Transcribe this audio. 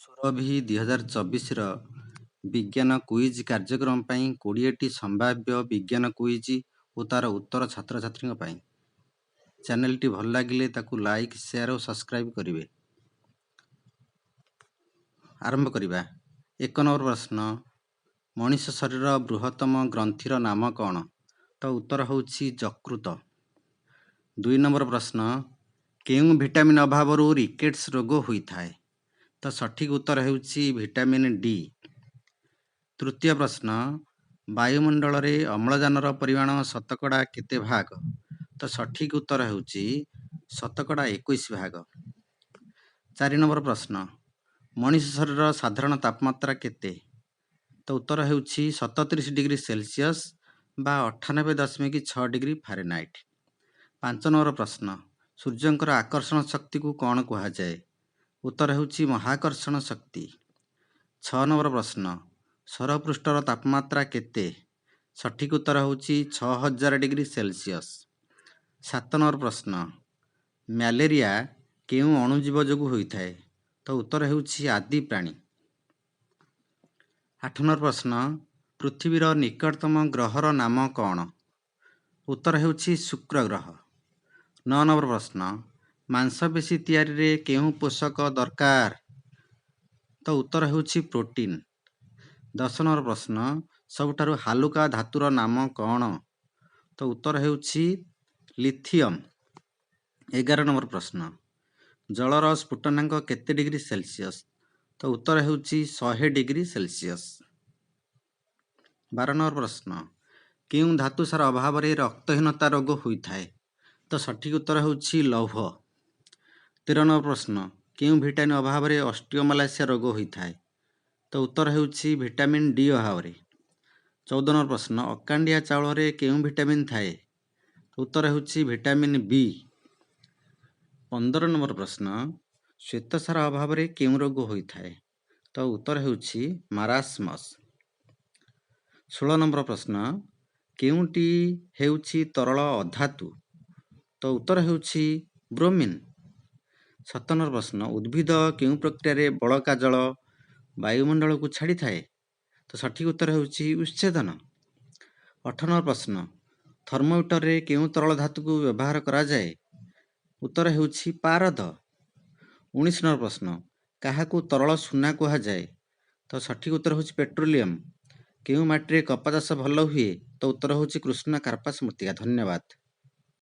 ସୁରଭି 2024ର ବିଜ୍ଞାନ କୁଇଜ୍ କାର୍ଯ୍ୟକ୍ରମ ପାଇଁ 20ଟି ସମ୍ଭାବ୍ୟ ବିଜ୍ଞାନ କୁଇଜ୍ ଓ ତା'ର ଉତ୍ତର ଛାତ୍ରଛାତ୍ରୀଙ୍କ ପାଇଁ। ଚ୍ୟାନେଲଟି ଭଲ ଲାଗିଲେ ତାକୁ ଲାଇକ୍, ସେୟାର ଓ ସବସ୍କ୍ରାଇବ୍ କରିବେ। ଆରମ୍ଭ କରିବା। 1 ନମ୍ବର ପ୍ରଶ୍ନ, ମଣିଷ ଶରୀରର ବୃହତ୍ତମ ଗ୍ରନ୍ଥିର ନାମ କ'ଣ? ତ ଉତ୍ତର ହେଉଛି ଯକୃତ। 2 ନମ୍ବର ପ୍ରଶ୍ନ, କେଉଁ ଭିଟାମିନ୍ ଅଭାବରୁ ରିକେଟ୍ସ ରୋଗ ହୋଇଥାଏ? ତ ସଠିକ୍ ଉତ୍ତର ହେଉଛି ଭିଟାମିନ୍ ଡି। ତୃତୀୟ ପ୍ରଶ୍ନ, ବାୟୁମଣ୍ଡଳରେ ଅମ୍ଳଜାନର ପରିମାଣ ଶତକଡ଼ା କେତେ ଭାଗ? ତ ସଠିକ୍ ଉତ୍ତର ହେଉଛି ଶତକଡ଼ା 21 ଭାଗ। 4 ନମ୍ବର ପ୍ରଶ୍ନ, ମଣିଷ ଶରୀରର ସାଧାରଣ ତାପମାତ୍ରା କେତେ? ତ ଉତ୍ତର ହେଉଛି 37 ଡିଗ୍ରୀ ସେଲସିୟସ୍ ବା 98.6 ଡିଗ୍ରୀ ଫାରେନହାଇଟ୍। 5 ନମ୍ବର ପ୍ରଶ୍ନ, ସୂର୍ଯ୍ୟଙ୍କର ଆକର୍ଷଣ ଶକ୍ତିକୁ କ'ଣ କୁହାଯାଏ? ଉତ୍ତର ହେଉଛି ମହାକର୍ଷଣ ଶକ୍ତି। 6 ନମ୍ବର ପ୍ରଶ୍ନ, ସୌରପୃଷ୍ଠର ତାପମାତ୍ରା କେତେ? ସଠିକ୍ ଉତ୍ତର ହେଉଛି 6000 ଡିଗ୍ରୀ ସେଲସିୟସ୍। 7 ନମ୍ବର ପ୍ରଶ୍ନ, ମ୍ୟାଲେରିଆ କେଉଁ ଅଣୁଜୀବ ଯୋଗୁଁ ହୋଇଥାଏ? ତ ଉତ୍ତର ହେଉଛି ଆଦି ପ୍ରାଣୀ। 8 ନମ୍ବର ପ୍ରଶ୍ନ, ପୃଥିବୀର ନିକଟତମ ଗ୍ରହର ନାମ କ'ଣ? ଉତ୍ତର ହେଉଛି ଶୁକ୍ର ଗ୍ରହ। 9 ନମ୍ବର ପ୍ରଶ୍ନ, ମାଂସପେଶୀ ତିଆରିରେ କେଉଁ ପୋଷକ ଦରକାର? ତ ଉତ୍ତର ହେଉଛି ପ୍ରୋଟିନ୍। 10 ନମ୍ବର ପ୍ରଶ୍ନ, ସବୁଠାରୁ ହାଲୁକା ଧାତୁର ନାମ କ'ଣ? ତ ଉତ୍ତର ହେଉଛି ଲିଥିୟମ୍। 11 ନମ୍ବର ପ୍ରଶ୍ନ, ଜଳର ସ୍ଫୁଟନାଙ୍କ କେତେ ଡିଗ୍ରୀ ସେଲସିୟସ୍? ତ ଉତ୍ତର ହେଉଛି 100 ଡିଗ୍ରୀ ସେଲସିୟସ୍। 12 ନମ୍ବର ପ୍ରଶ୍ନ, କେଉଁ ଧାତୁ ସାର ଅଭାବରେ ରକ୍ତହୀନତା ରୋଗ ହୋଇଥାଏ? ତ ସଠିକ୍ ଉତ୍ତର ହେଉଛି ଲୌହ। 13 ନମ୍ବର ପ୍ରଶ୍ନ, କେଉଁ ଭିଟାମିନ୍ ଅଭାବରେ ଅଷ୍ଟିଓମାଲାସିଆ ରୋଗ ହୋଇଥାଏ? ତ ଉତ୍ତର ହେଉଛି ଭିଟାମିନ୍ ଡି ଅଭାବରେ। 14 ନମ୍ବର ପ୍ରଶ୍ନ, ଅକାଣ୍ଡିଆ ଚାଉଳରେ କେଉଁ ଭିଟାମିନ୍ ଥାଏ? ଉତ୍ତର ହେଉଛି ଭିଟାମିନ୍ ବି। 15 ନମ୍ବର ପ୍ରଶ୍ନ, ଶ୍ୱେତସାର ଅଭାବରେ କେଉଁ ରୋଗ ହୋଇଥାଏ? ତ ଉତ୍ତର ହେଉଛି ମାରାସ୍ମସ୍। 16 ନମ୍ବର ପ୍ରଶ୍ନ, କେଉଁଟି ହେଉଛି ତରଳ ଅଧାତୁ? ତ ଉତ୍ତର ହେଉଛି ବ୍ରୋମିନ୍। 17 ନମ୍ବର ପ୍ରଶ୍ନ, ଉଦ୍ଭିଦ କେଉଁ ପ୍ରକ୍ରିୟାରେ ବଳକା ଜଳ ବାୟୁମଣ୍ଡଳକୁ ଛାଡ଼ିଥାଏ? ତ ସଠିକ୍ ଉତ୍ତର ହେଉଛି ଉତ୍ସେଚନ। 18 ନମ୍ବର ପ୍ରଶ୍ନ, ଥର୍ମୋମିଟରରେ କେଉଁ ତରଳ ଧାତୁକୁ ବ୍ୟବହାର କରାଯାଏ? ଉତ୍ତର ହେଉଛି ପାରଦ। 19 ନମ୍ବର ପ୍ରଶ୍ନ, କାହାକୁ ତରଳ ସୁନା କୁହାଯାଏ? ତ ସଠିକ୍ ଉତ୍ତର ହେଉଛି ପେଟ୍ରୋଲିୟମ। କେଉଁ ମାଟିରେ କପା ଚାଷ ଭଲ ହୁଏ? ତ ଉତ୍ତର ହେଉଛି କୃଷ୍ଣ କାର୍ପାସ ମୃତ୍ତିକା। ଧନ୍ୟବାଦ।